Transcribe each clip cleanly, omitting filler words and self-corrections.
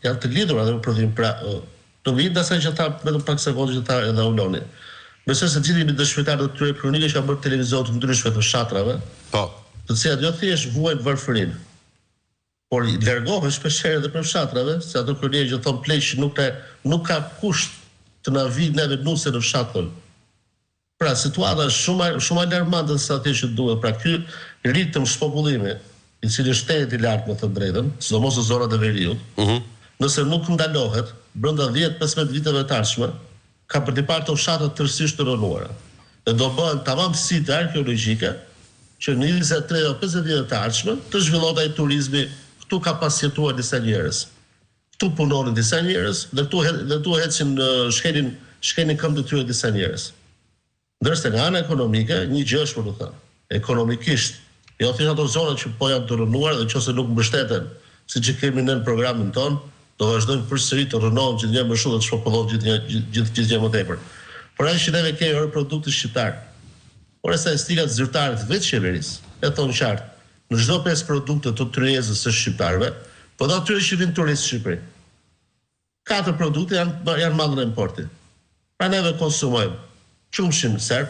janë të lidhura edhe me prodhimin. Pra, në vijim të asaj që tha vetëm pak sekonda që tha edhe Auloni. Besoj se të gjithë jemi dëshmitarë të këtyre kronikave që kanë bërë televizione të ndryshme të fshatrave, Po. të cilat jo thjesht vuajnë varfërinë, por largohen shpeshherë edhe prej fshatrave, se ato kronika që thonë pleq nuk na nuk ka kush të na vijë neve nuse në fshat thonë. Pra situata është shumë shumë alarmante se sa thjesht që duhet. Pra ky ritëm shpopullimi, i cili është tejet i lartë me thënë të drejtën, sidomos në zonat e veriut, nëse nuk ndalohet, brenda 10, 15 viteve të ardhshme, ka për t'i parë këto fshatra tërësisht të rrënuara. Dhe do bëhen tamam site arkeologjike që në 20, 30 apo 50 vjet të ardhshme të zhvillohet ai turizmi, këtu ka pas jetuar disa njerëz. Këtu punonin disa njerëz dhe këtu dhe këtu ecin shkelin shkelin këmbët e tyre disa njerëz. Ndërsa nga ana ekonomike, një gjë është për t'u thënë. Ekonomikisht, jo thjesht ato zona që po janë të rrënuara dhe nëse nuk mbështeten, siç e kemi ne në programin tonë, do vazhdojnë përsëri të rrënohen gjithnjë më shumë dhe të shpopullohen gjithnjë gjithë gjithnjë më tepër. Por ajo që neve kemi është produkti shqiptar. Por statistikat zyrtare të vetë qeverisë e thonë qartë, në çdo pesë produkte të tryezës së shqiptarëve, po dhe atyre që vijnë turistë në Shqipëri, katër produkte janë janë mallra importi. Pra neve konsumojmë qumështin serb,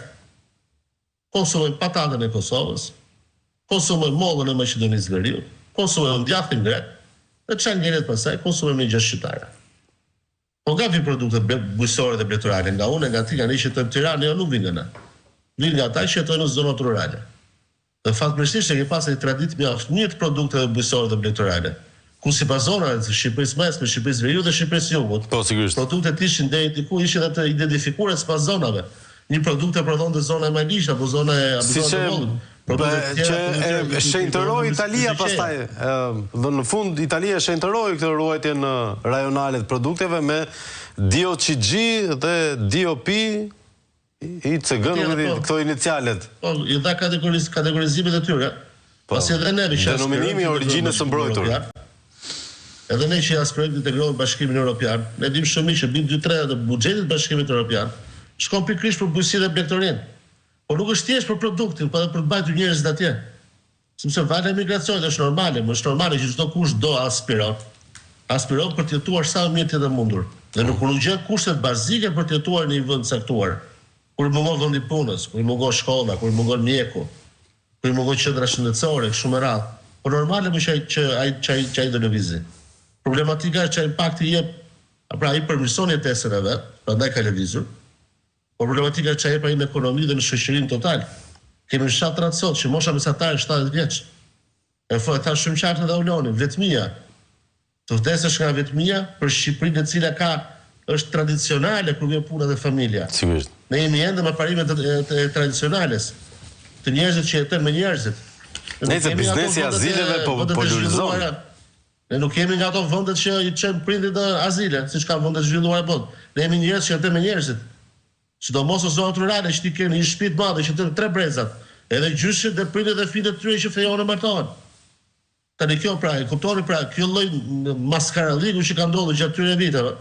konsumojmë patatën e Kosovës, konsumojmë mollën e Maqedonisë së Veriut, konsumojmë djathin grek dhe ça ngelet pastaj konsumojmë një gjë shqiptare. Po nga vijnë produktet bujqësore dhe blegtorale? Nga unë, nga ti, nga ne që jetojmë në Tiranë, jo nuk vijnë nga ne. Vijnë nga ata që jetojnë në zonat rurale. Dhe fatmirësisht e kemi pasur një traditë mjaft mirë të produkteve bujqësore dhe blegtorale, ku sipas zonave të Shqipërisë së Mesme, Shqipërisë së Veriut dhe Shqipërisë së Jugut, Po, sigurisht. produktet ishin deri diku ishin edhe të identifikuara sipas zonave. Një produkt e prodhonte zona e Maliqit apo zona e apo Siç zona e e Devollit. Produkte të që tjera e shenjtëroi Italia pastaj, dhe në fund Italia e shenjtëroi këtë ruajtjen rajonale të produkteve me DOCG dhe DOP, ICG, nuk e di, po. këto inicialet. Po, i dha kategoriz, kategorizimet e tyre. Po. Pasi edhe neve që Denominimi i aspirojmë të integrohemi në origjinës së Bashkimin mbrojtur. Evropian, edhe ne që aspirojmë të integrohemi në Bashkimin Evropian, ne dimë shumë mirë që mbi 2/3 të buxhetit të Bashkimit Evropian shkon pikërisht për bujqësinë dhe blegtorinë. Po nuk është thjesht për produktin, po edhe për të mbajtur njerëzit atje. Sepse vala e migracionit është normale, më është normale që çdo kush do aspiron. Aspiron për të jetuar sa më mirë të jetë e mundur. Dhe nuk kur nuk gjen kushtet bazike për të jetuar në një vend të caktuar, kur i mungon vendi i punës, kur i mungon shkolla, kur i mungon mjeku, kur i mungon qendra shëndetësore, kështu me radhë. Po normale më që ai që ai që ai që ai do lëvizi. Problematika është që impakti i jep, pra ai përmirëson jetesën e vet, prandaj ka lëvizur. Por problematika është ça jep ai në ekonomi dhe në shoqëri në total. Kemi fshatrat sot që mosha mesatare është 70 vjeç. E fo e tha shumë qartë edhe Auloni, vetmia. Të vdesësh nga vetmia për Shqipërinë e cila ka është tradicionale kur vjen puna dhe familja. Sigurisht. Ne jemi ende me parimet e, e, e tradicionales, të njerëzit që jetojnë me njerëzit. Ne nuk Nëse jemi nga ato biznesi i vendet e azileve po vendet po e lulëzon. zhvilluara. Ne nuk jemi nga ato vendet që i çojnë prindit në azile, siç kanë vendet e zhvilluara në botë. Ne jemi njerëz që jetojnë me njerëzit. Sidomos në zonat rurale që ti ke në një shtëpi të madhe që jetojnë tre brezat, edhe gjyshit dhe prindërit dhe fëmijët e tyre që fejohen e martohen. Tani kjo pra, e kuptoni pra, kjo lloj maskaralliku që ka ndodhur gjatë këtyre viteve,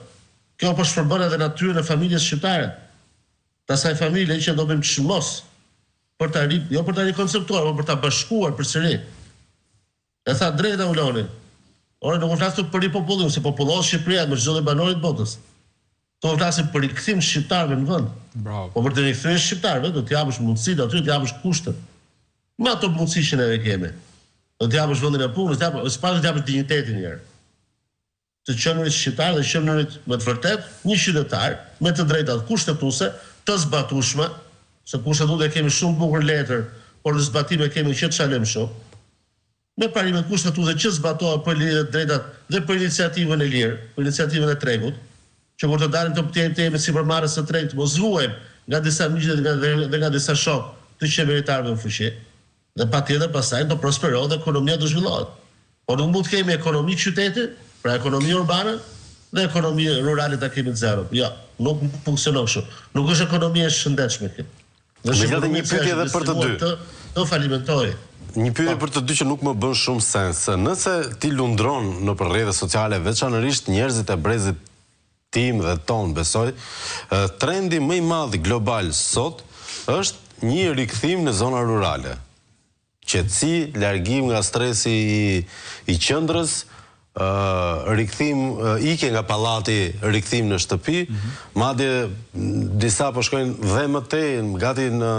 kjo po shpërbën edhe natyrën e familjes shqiptare. Të asaj familje që do bëjmë çmos për ta ri, jo për ta rikonceptuar, por për ta bashkuar përsëri. E tha drejt Auloni. Ore nuk po flas këtu për ripopullim, se popullohet Shqipëria me çdo lloj banori të botës. Këtu po flasim për rikthim të shqiptarëve në vend. Bravo. Po për të rikthyer shqiptarëve do t'i japësh mundësitë aty, t'i japësh kushtet. Me ato mundësi që neve kemi. Do t'i japësh vendin e punës, t'i japësh, së pari do t'i japësh dinjitetin një herë. Të qenurit shqiptar dhe qenurit me të vërtetë një qytetar me të drejtat kushtetuese të zbatueshme, se kushtetutën e kemi shumë bukur në letër, por në zbatim e kemi që të çalojmë shumë. Me parimet kushtetuese që zbatohen për liritë dhe të drejtat dhe për iniciativën e lirë, për iniciativën e tregut, që kur të dalim të të të jemi sipërmarrës të tregut, të mos vuajmë nga disa miq dhe nga dhe nga disa shokë të qeveritarëve në fuqi. Dhe patjetër pastaj do prosperohet dhe ekonomia do zhvillohet. Por nuk mund të kemi ekonomi qyteti, pra ekonomi urbane dhe ekonomi rurale ta kemi zero. Jo, nuk funksionon kështu. Nuk është ekonomi e shëndetshme kjo. Dhe është Megjithatë ekonomi një e cila pyetje është edhe për të destinuar dy. të të falimentojë. Një pyetje Po. për të dy që nuk më bën shumë sens. Nëse ti lundron nëpër rrjete sociale, veçanërisht njerëzit e brezit tim dhe ton, besoj, trendi më i madh global sot është një rikthim në zona rurale. Qetësi, largim nga stresi i i qendrës, Rikthim, ikje nga pallati, rikthim në shtëpi, madje disa po shkojnë dhe më tej, gati në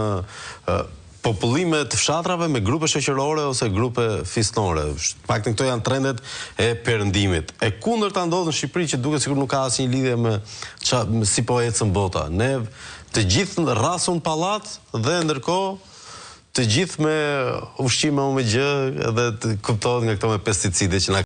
popullime të fshatrave me grupe shoqërore ose grupe fisnore. Të paktën këto janë trendet e perëndimit. E kundërta ndodh në Shqipëri që duket sikur nuk ka asnjë lidhje me ça, si po ecën bota. Ne të gjithë rrasun pallat dhe ndërkohë të gjithë me ushqime OMGJ edhe të kuptohet nga këto me pesticide që na.